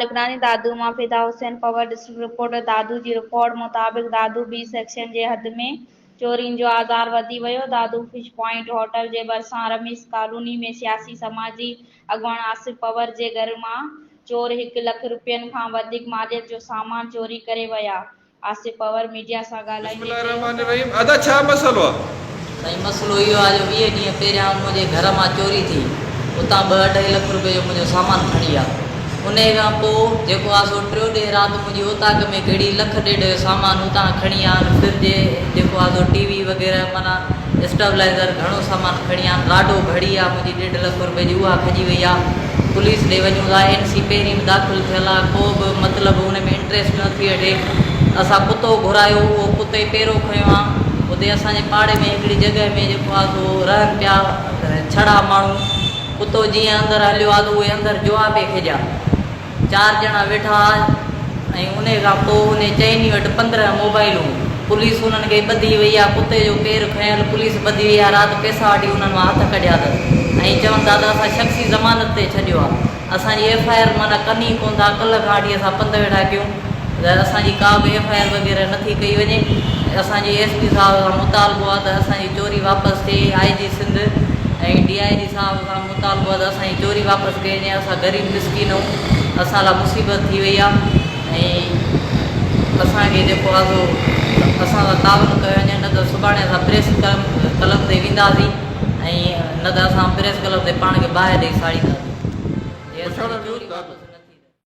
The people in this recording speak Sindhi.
لکراڻي دادو مان فدا حسين پنهور ڊسٽرڪٽ رپورٽر دادو جي رپورٽ مطابق دادو بي سيڪشن جي حد ۾ چورين جو آزار وڌي ويو دادو فش پوائنٽ هوٽل جي ڀرسان رميش ڪالوني ۾ سياسي سماجي اڳواڻ آصف پنهور جي گهر مان چور هڪ لک روپين کان وڌيڪ ماليت جو سامان چوري ڪري ويا آصف پنهور ميڊيا سان بسم ڳالهائيندي الله چيو الرحمٰن ته. الرحيم ادا ڇا مسئلو آ. سائين مسئلو اهو آهي جو 20 ڏينهن پهريان منهنجي گهر مان چوري ٿي اتان ٻه اڍائي لک روپيه جو منهنجو سامان کڻي ويا انهي کان پوء جيڪو آهي سو ٽيو ڏينهن رات منهنجي اوطاق ۾ گهڙي لک ڏيڍ جو سامان اتان کڻي ويا آهن فرج جيڪو آهي سو ٽي وي وغيره معنيٰ اسٽبلائيزر گهڻو سامان کڻي ويا آهن راڊو گهڙي آهي منهنجي ڏيڍ لک روپيه جي اها کڄي وئي آهي پوليس ڏي وڃون ٿا اين سي پهرين به داخل ٿيل آ ڪو به مطلب ان ۾ انٽريسٽ نه ٿي وٺي اسان ڪتو گهرايو اهو ڪتي پيرو کنيو آ اتي اسان جي پاڙي ۾ هڪڙي جڳهه ۾ جيڪو آ سو رهن پيا ڇڙا ماڻهو ڪتو جيئن اندر هليو آ ته اهي اندر جوا پئي کيڏيا چار ڄڻا ويٺا ها ۽ انهي کان پوء انهي چئني وٽ 15 موبائلون پوليس انهن کي ٻڌي وئي آ ڪتي جو پير کنيل پوليس ٻڌي وئي آ رات پئسا وٺي انهن مان هٿ ڪڍيا اٿس ۽ چون ٿا ته اسان شخصي ضمانت تي ڇڏيو آ اسان جي ايف I R معنيٰ ڪن ئي ڪون ٿا ڪلهه کان وٺي اسان پنڌ ويٺا ڪيون ته اسان جي ڪا به ايف I R وغيره نه ٿي ڪئي وڃي اسان جي ايس پي صاحب کان مطالبو آ ته اسان جي چوري واپس ٿئي آء جي سنڌ ۽ ڊي I جي صاحب کان مطالبو آ ته اسان جي چوري واپس ڪئي وڃي اسان غريب مسڪين آهيون اسان لاء مصيبت ٿي وئي آ ۽ اسان کي جيڪو آ سو اسان سان تعاون ڪيو وڃي نه ته سڀاڻي اسان پريس ڪلب تي وينداسين ۽ نه ته اسان پريس ڪلب تي پاڻ کي باهه ڏئي ساڙينداسين. پڇاڻو نيوز.